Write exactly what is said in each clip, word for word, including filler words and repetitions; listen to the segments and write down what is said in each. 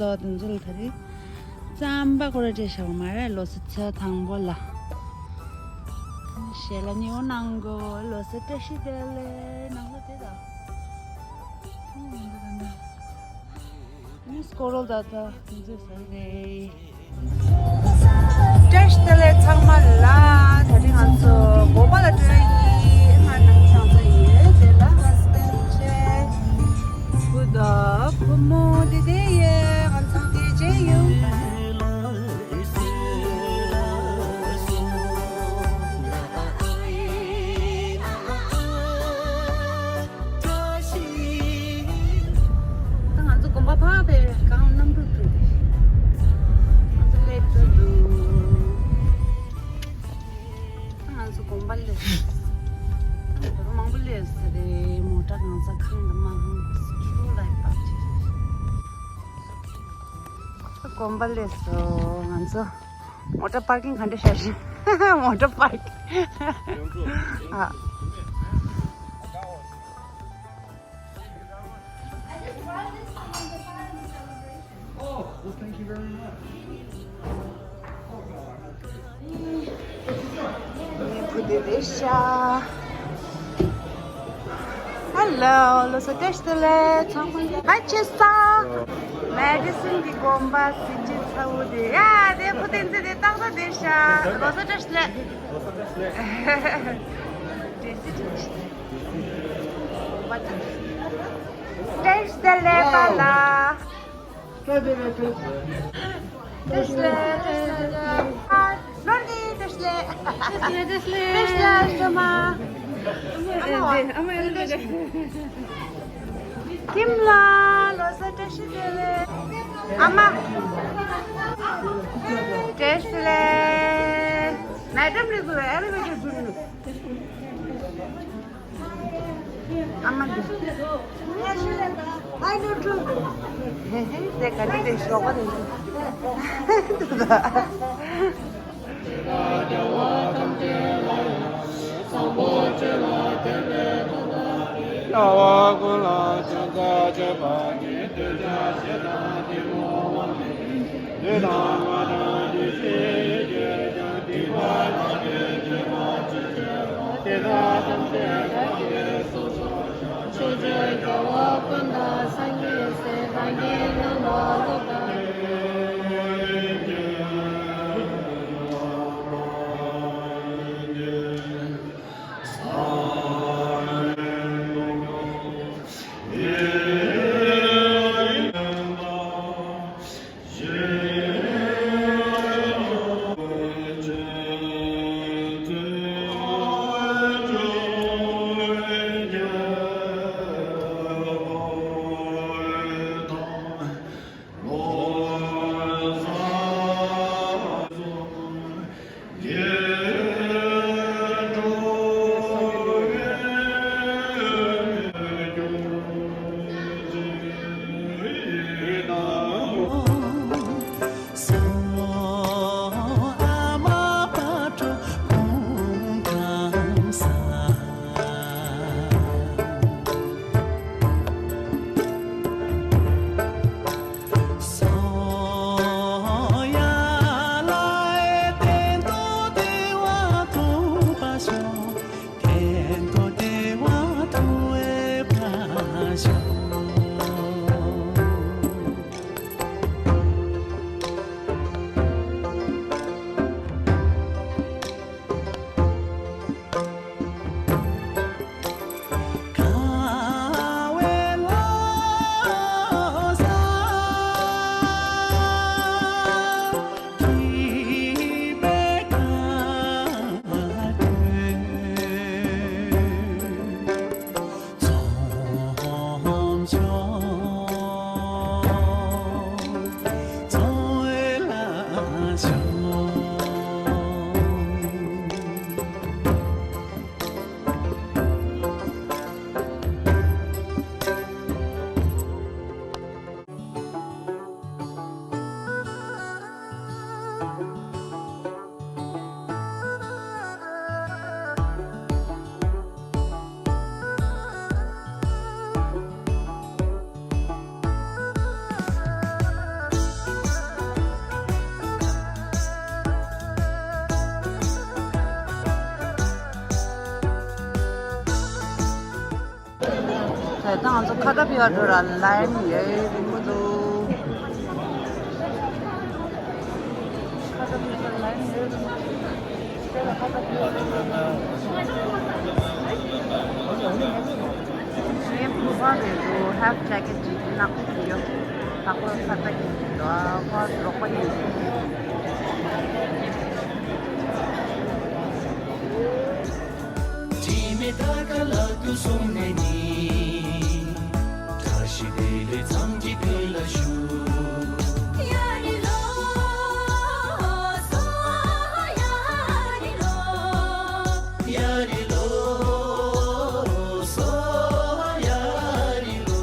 ལོ་དེ་ཚོ་ལ་ད་རེས་རྩམ་པ་ཁོ་ར་སྤྲད་བཞག་པ་མ་རེད། ལོ་གསར་ཚེས་དང་པོ་ལ། ཞལ་ལག་ཉོ་གནང་གོ། ལོ་གསར་བཀྲ་ཤིས་བདེ་ལེགས། ནང་ལོ་དེ་ད། ཨུམ། འདི་ད་ནི་སྐོར་རོལ་ད་ད་འདི་ཚོ་ཟ་རེད། བཀྲ་ཤིས་བདེ་ལེགས་ཚང་མ་ལ། ད་རིང་ང་ཚོ་དགོན་པ་ལ་འགྲོ་ཡི། ང་ནང་ཆང་ཚ་ཡོད་དེ་ལ་ཧ་སི་བྷེན་ཌི་བུ་དང་བུ་མོ་དེ་དེ་ཡོད། ང་ཚང་དེ་རྗེས་ཡོད། ད་ང་ཚོ་དགོན་པ་ཕར་ཕེབས། གངས་གནམ་གྲུ་གྲུ་དེ་ང་ཚོ་སླེབས་ཚར་འདུག་ད་ང་ཚོ་དགོན་པ་སླེབས། ད་མང་པོ་སླེབས་ས་རེད། མོ་ཊ་གང་ས་ཁང་དུ་མ་ཁང་ཆུ་ལ་ཡི་པག་ཅིག་དགོན་པ་སླེབས་སོང་། ང་ཚོ་མོ་ཊ་པར་ཀིང་ག་འདྲ་བྱ་ཞིང་། མོ་ཊ་པར་ཀིང་ཨ། Oh, well, thank you very much. ཧེ་ལོ། ལོ་གསར་བཀྲ་ཤིས་བདེ་ལེགས། ཚང་མ་ལ་བཀྲ་ཤིས་བདེ་ལེགས། མེ་ཌི་སོན་གྱི་དགོན་པ་གཟི་བརྗིད་ཚ་བོ་དེ། ཡ་དེ་བུ་བསྟན་འཛིན་དེ་ཏག་ཏག་བསྡད་ཤག་ལོ་གསར་བཀྲ་ཤིས་བདེ་ལེགས། ལོ་གསར་བཀྲ་ཤིས་བདེ་ལེགས། བཀྲ་ཤིས་བདེ་ལེགས། དགོན་པ་དང་། བཀྲ་ཤིས་བདེ་ལེགས་པཱ་ལགས། བཀྲ་ཤིས་བདེ་ལེགས། བཀྲ་ཤིས་བདེ་ལེགས། བཀྲ་ཤིས་བདེ་ལེགས། ཨ། ལོ་འདི་བཀྲ་ཤིས་བདེ་ལེགས། བཀྲ་ཤིས་བདེ་ལེགས། བཀྲ་ཤིས་བདེ་ལེགས། ཨ་མ། ཨ་མ། ཨ་མ། ཨ་མ། ཨ་མ། ཨ་མ། ཀིམ་ལགས་ལོ་གསར་བཀྲ་ཤིས་བདེ་ལེགས། ཨ་མ། བཀྲ་ཤིས་བདེ་ལེགས། མེ་ཌམ་རེད་འདུག་ཨེ་ལི་ཝེ་ཊར་འཛུལ་འདུག་ཨ་མ་འདི། ཧེ་ཧེ། དེ་ག་འདྲ་དེ་ཞོགས་པ་རེད་འདུག་ད་ང་ཚོ་ཁ་ཏ་པི་ཡ་འགྲོ་ར་ལའིན་ཡོད་རིང་པོ་འདུག་ཁ་ཏ་པི་ཡ་ལའིན་ཡོད་རིང་པོ་འདུག་དེ་ལ་ཁ་ཏ་པི་ཡ་འགྲོ་ར་ངའི་བུ་བ་རེད་འདུག་ཧེལ་ཇེ་ཀེ་ཊི་ཅིག་ནག་པོ་ཞིག་ཡོད། ལྷག་པར་ཁ་ཏ་གི་འདུག་ཨ་ཁོ་རོགས་པ་ཡིན། དྲི་མེད་ཐར་ཀ་ལག་ཏུ་བཟུང་ནས་ནི། བཀྲ་ཤིས་བདེ་ལེགས་ཚང་གི་དོན་ལ་ཞུ། ཡ་རི་ལོ་སོ་ཡ་རི་ལོ། ཡ་རི་ལོ་སོ་ཡ་རི་ལོ།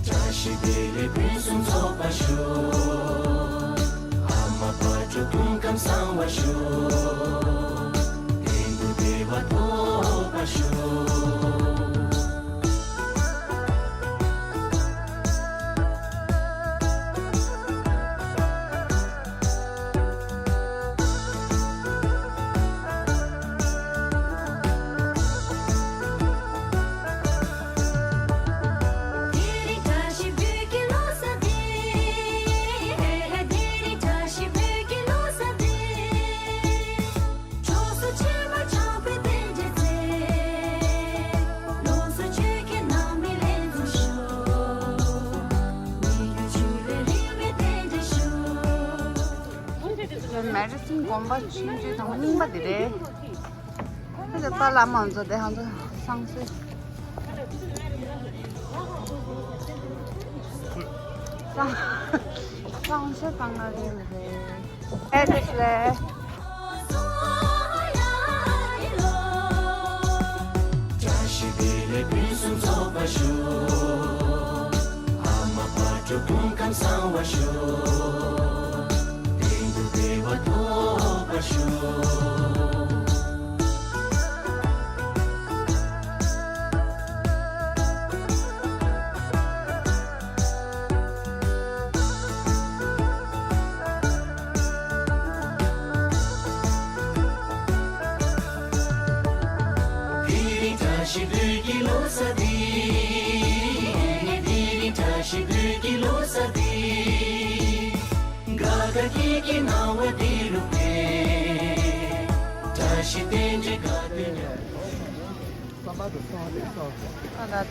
བཀྲ་ཤིས་བདེ་ལེགས་ཕུན་སུམ་ཚོགས་པར་ཤོག་ཨ་མ་དཔལ་སྤྲུལ་སྐུ་ཁམས་བཟང་བར་ཤོག་གཏན་དུ་བདེ་བ་ཐོབ་པར་ཤོག་མེ་ཌི་སིན་དགོན་པ་ཆུང་ཆུང་དང་རྙིང་པ་དེ་རེད། ཁྱོད་ཚོ་པཱ་ལགས་མང་ཚོ་དེ་ཧང་ཚོ་བསང་གསོལ། བསང་བསང་གསོལ་བཏང་ན་རེད་མི་རེད། ཨེ་དེ་རེད། བཀྲ་ཤིས་བདེ་ལེགས་ཕུན་སུམ་ཚོགས་པར་ཤོག་ཨ་མ་དཔལ་སྤྲུལ་སྐུ་ཁམས་བཟང་བར་ཤོག་གཏན་དུ་བདེ་བ་ཐོབ་པར་ཤོག་དེ་རིང་བཀྲ་ཤིས་བདེ་ལེགས་ལོ་གསར་འདི། དེ་རིང་བཀྲ་ཤིས་བདེ་ལེགས་ལོ་གསར་འདི། དགའ་དགའ་སྐྱིད་སྐྱིད་སྣང་བ་འདི་རུ་འཕེལ། བཀྲ་ཤིས་རྟེན་འབྲེལ་དགའ་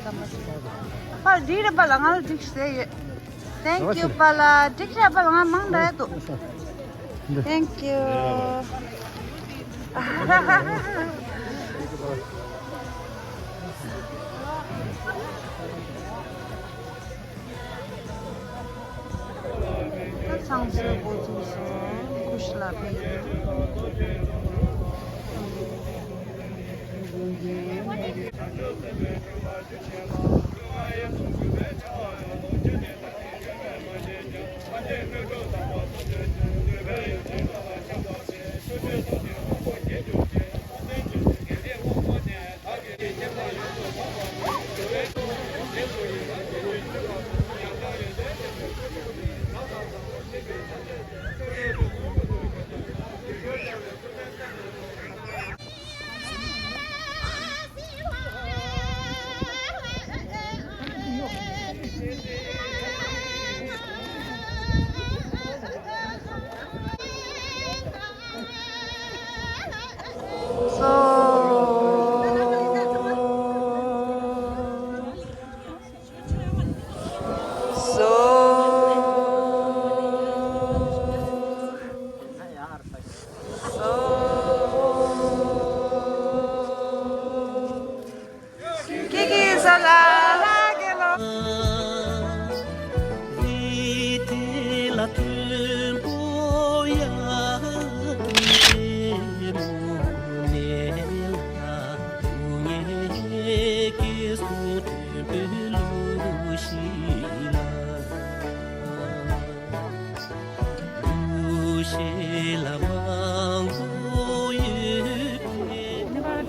སྟོན། པཱ་ལགས་འགྲིག་རེད་པཱ་ལགས། ང་ལ་འགྲིག་ཟེར་ཡོད། Thank you པཱ་ལགས། འགྲིག་རེད་པཱ་ལགས། ང་མང་འདྲ་ཡ་འདུག Thank you. ད་ཚང་མས་འགོ་བཙུགས་སོང་། ཀུ་ཤ་ལ་ཕེབས་ཡོད།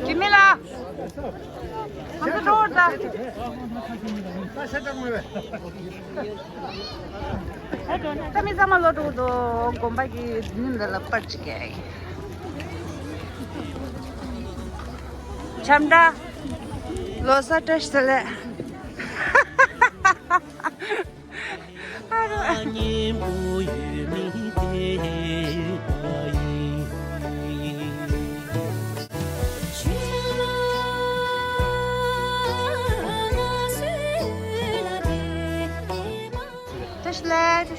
ཁྱིམ་མི་ལགས། ང་ཚོ་འགྲོ་བར་ད། ད་མི་ཚང་མ་ལོག་འགྲོ་འདུག་དགོན་པ་གི་ཉིན་འདི་ལ་པར་ཅིག་གས། ཁྱམས་བདག་ལོ་གསར་བཀྲ་ཤིས་བདེ་ལེགས། ཨ་རོ། སྙིང་པོ་ཡོད་མི་དེ་ད་ཡིན། བཀྲ་ཤིས་བདེ་ལེགས། བཀྲ་ཤིས་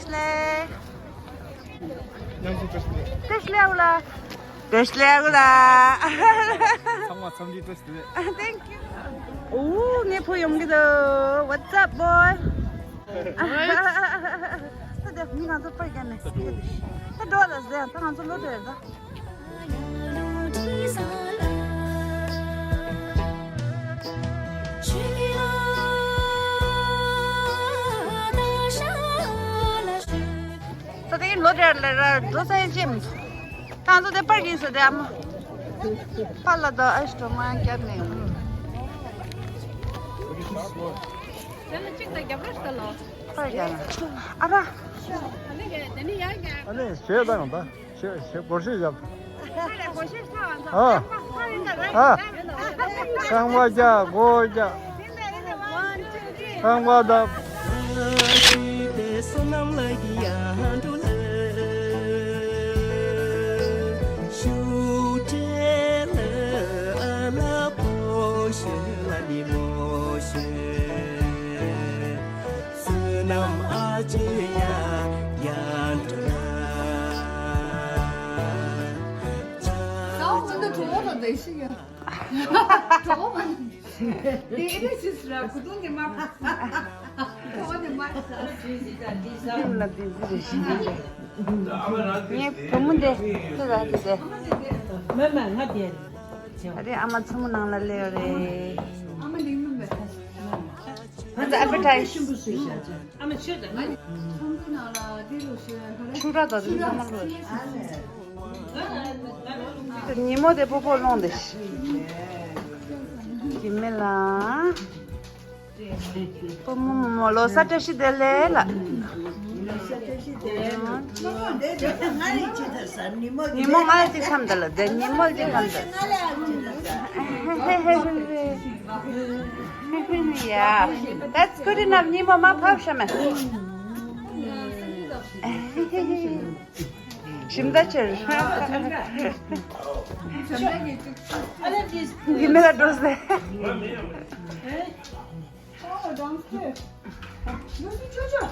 བདེ་ལེགས། བཀྲ་ཤིས་བདེ་ལེགས། བཀྲ་ཤིས་བདེ་ལེགས། ཚང་མ་འཚམས་འདྲི་བཀྲ་ཤིས་བདེ་ལེགས། Thank you. ཨོ། ངའི་བུ་ཡོང་གི་འདུག What's up, boy? ད་དེ་མི་ང་ཚོ་པར་རྒྱག་ནས་ད་འགྲོ་ལ་ཟེར། ད་ང་ཚོ་ལོ་དྲེལ་ད། ད་དེ་ལོ་དྲེལ་ལ་འགྲོ་ས་ཡིན་ཅིམ། ད་ང་ཚོ་དེ་པར་གྱིས་ཟེར་དེ་ཨ་མ། པར་ལ་ད་ཨ་ཤི་ཏོ་མ་རྒྱབ་ནས། དེ་ལ་གཅིག་དང་རྒྱབ་ར་ཤི་ད་ལོ། ཨ་ར། ཨ་ནི་ཞེས་དང་ད་ཞེས་ཞེས་སྒོར་ཞེས་བཞག་ཨ། ཨ། ཁང་བ་རྒྱག་སྒོ་རྒྱག་ཁང་བ་བརྡབ། བསོད་ནམས་ཨ་ཅེ་ཡ་ཡ་འགྲོ་ན། ས་འོག་ཚོན་མདོག་གྲོགས་པོ་དང་ལྡན་ཞིག་ཡ། གྲོགས་པོ་མ་ནི། དེ་ཨེ་ནས་ཤི་སི་ར་ཁུ་ཏུང་ནི་མ་ཕ། གྲོགས་པོ་ནི་མ་ཕ། ཁྱིམ་ལ་བདུན་ཅུ་རེ་བཞི་ཡིན་པས། ངའི་བུ་མོ་འདི་ཁྱོད་ར་དེ་དེ། མེ་མེ་ང་དེ། ཨ་རེ་ཨ་མ་མཚན་མོ་ནང་ལ་སླེབས་རེད། ཨ་མ་ལིང་མིན་པས། ང་ཚོ་ཨ་ཕི་ཊའི་ཟི། ཨ་མ་ཆོས་དང་ང་། ཆུ་ར་དང་དེ་ཚང་མ་ལོས། ཉིན་མོ་དེ་སྤོ་སྤོ་སློང་དེ། ཡིན་མེད་ལ། སྤོ་མོ་མོ་མོ་ལོ་གསར་བཀྲ་ཤིས་བདེ་ལེགས་ལ། ཉིན་མོ་ང་ལ་གཅིག་འཚམས་དང་ལ་དེ་ཉིན་མོ་གཅིག་འཚམས་དང་། Yeah, that's good enough. ཉིན་མོ་མ་ཕབ་ཤ་མེ། ཞིམ་ད་ཆེར། ཡིན་མེད་ལ་འགྲོ་ཟེར།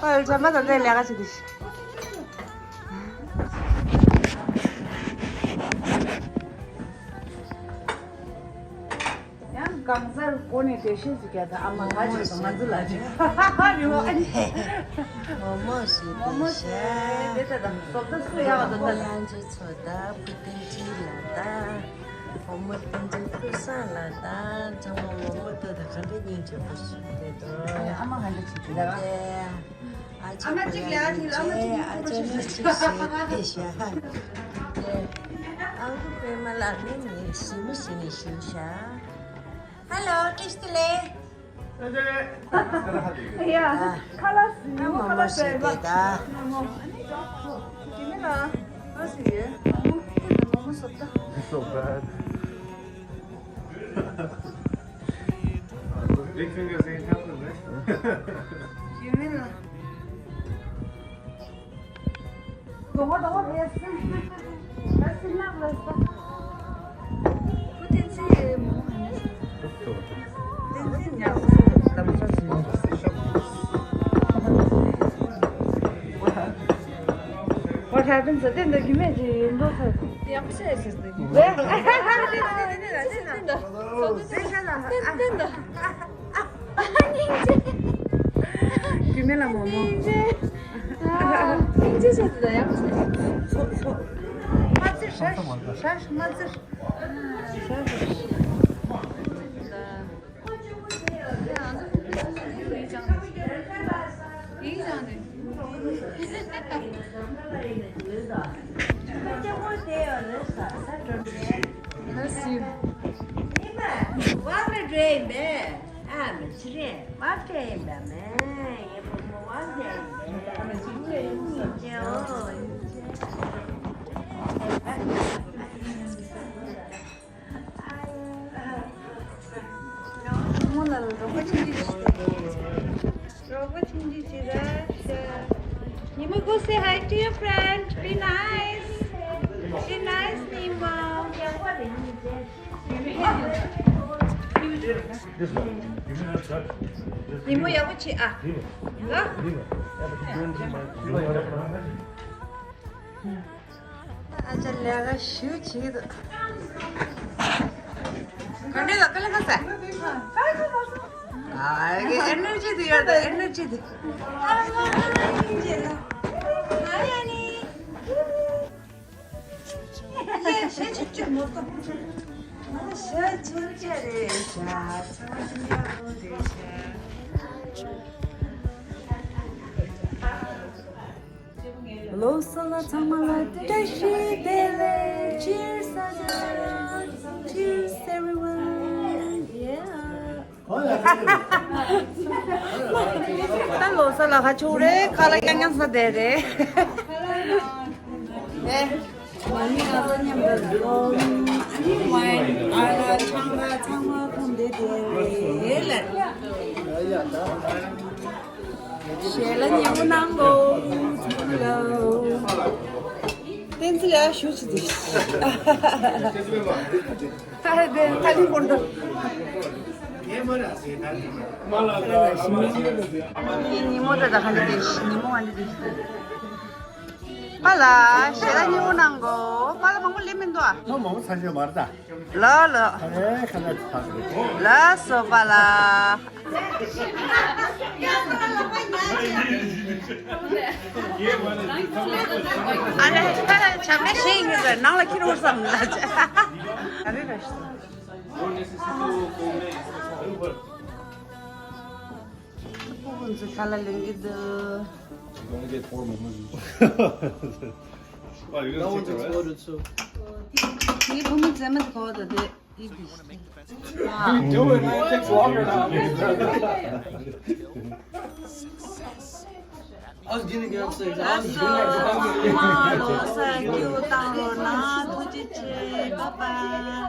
ཨོ་ཇམ་པ་དང་ལས་ལས་ཀ་བྱེད་དུས། ཡང་གང་སར་སྒོ་ནས་འགྲེལ་བཤད་ཅིག་རྒྱག་དང་ཨ་མ་ང་ཅིག་དང་ང་ཚོ་ལ་ཅིག་ཧ་ཧ་རི་བོ་ཨ་ནི། མོག་མོག་ཞིག་མོག་མོག་ཞིག་དེ་ལྟ་དང་བཟོ་ལྟ་སུ་ཡག་པ་དང་ལྟ་དང་། དབྱངས་ཅན་མཚོ་དང་བུ་བསྟན་འཛིན་ལགས་དང་། བུ་མོ་བསྟན་འཛིན་ཀུན་བཟང་ལགས་དང་། ཚང་མ་མོག་མོག་ལྟ་དང་ག་འདྲ་སྙིང་རྗེ་པོ་ཞིག་རེད་དོ། ཨ་མ་ག་འདྲ་བྱེད་ཀྱི་འདུག་ཨ་ཅག་ལ་ཅིག་ལ་ཅིག་ཨ་ཅག་ལ་ཅིག་ཞེས་དེ་བཞག་ཨ་ཁུ་པད་མ་ལགས་ནི་ངས་ཞི་མི་ཞི་ནས་ཞུ་བཞག Hello, Christine. ཡ། ཁ་ལག་ཨ་མ་མོ་ཞིག་དེ་ད། So bad. Big fingers ain't helping, man. ཡིན་མིན་ལ། སྡོང་པོ་སྡོང་པོ་རེད་ཟེར། ད་སྲིད་ནག་ལ་ཟེར། ཁུ་བསྟན་འཛིན་མོ་ཧ་ན་ཟེར། བསྟན་འཛིན་ཉག་གཟུགས་དམ་བཅའ་ཟིན། What happened? ཟེར་དེ་འདྲ་རྒྱུ་མེད་ཅིག་ཡིན་མདོག་ཚོད། ཡག་པོ་བཤད་ཟེར་ཟེར་གྱི་འདུག་ཨ་ནི་ཅི། རྒྱུ་མེད་ལ་མོ་མོ། སྙིང་རྗེ། ཨ། སྙིང་རྗེ་བྱས་ཏེ་ད་ཡག་པོ་བྱས། ཚོ་ཚོ། མ་ཙིར་ཧྲ་ཧྲ་མ་ཙིར། ཧྲ་ཧྲ། Bless you. ཨ་མ་ཚེ་རིང་མ་བྱས་ཡིན་པ་མེད། ཡེ་བུ་མོ་བ་བྱས་ཡིན་པ་མེད། ཨ་མ་ཚེ་རིང་མ་བྱས་ཡིན་པ་མེད། རོགས་པ་ཆུང་ཆུང་ཅིག་རེད། ཉི་མ། go say hi to your friend. Be nice. Be nice, ཉི་མ། This one. You should not touch. Just leave it. ཉི་མ་ཡག་པོ་བྱེད་ཨ། Leave it. ལ། Leave it. Yeah, but you're doing too much. You don't want to. ཨ་ཅག་ལས་ཀ་ཞུ་བྱེད་ཀྱི་འདུག་ག་འདྲ་ལ་ཀ་ལ་ཁ་ས། ཨ་ཀའི་ཨེ་ནར་ཇི་དེ་ཡོད་དེ། ཨེ་ནར་ཇི་དེ། ཨ་ནི། ཡེ་ཤེས་ཆུ་ཆུ་མོ་ཏོ། ཤ་ཆུ་ཆ་རེ་ཤ་ཚ་ཡ་རེ་ཤ། ལོ་གསར་ལ་ཚང་མ་ལ་བཀྲ་ཤིས་བདེ་ལེགས། Cheers, Cheers, everyone. Yeah. ད་ལོ་གསར་ལ་ཁ་ཆུ་རེད། ཁ་ལག་རྐྱང་རྐྱང་ཟ་བསྡད་རེད། ཨེ། ང་ནི་ང་ཚོ་མཉམ་དུ་འཛོམས། ཨ་ནི་ཝའིན་ཨ་རག་ཆང་རག་ཚང་མ་འཐུང་བསྡད་རེད་ལ། ཞལ་ལག་ཉེ་པོ་གནང་གོ། ཐུགས་ལ། བསྟན་འཛིན་ལ་ཞུ་ཆི་ཟིག་ཨ་དེ་ཐ་ལི་བོར་དོ། ཉི་མོ་དེ་དང་ཧ་ལི་དེ་ཉི་མོ་ཧ་ལི་དེ། པཱ་ལགས་ཞལ་ལག་ཉེ་པོ་གནང་གོ། པཱ་ལགས་མང་པོ་སླེབས་མི་འདུག་ཨ། ལོ་མང་པོ་ཚར་ཞོག་མ་རེད་ད། ལོ་ལོ། ཨ་རེ་ཁ་ལག་ཐག་རེད། ལགས་སོ་པཱ་ལགས། ཨ་ལེ་ཁ་ལག་ཆམ་པ་ཞིག་ཡིན་ཟེར་ནང་ལ་ཁྱེར་འོང་བསམ་ལ། ཨ་རེ་ར་ཤི། ཕྲུ་གུ་ཚོས་ཁ་ལག་ལེན་གྱི་འདུག Only get four momos. Wow, you guys take the rest? ངའི་བུ་མོ་མཛེས་མ་དེ་གོ་བ་དང་དེ་ཡིད་བྱེད། You do it, man. It takes longer now. I was getting upstairs. I was doing it. ལོ་གསར་སྐྱིད་པོ་བཏང་རོགས་གནང་། ཐུགས་རྗེ་ཆེ། Bye bye.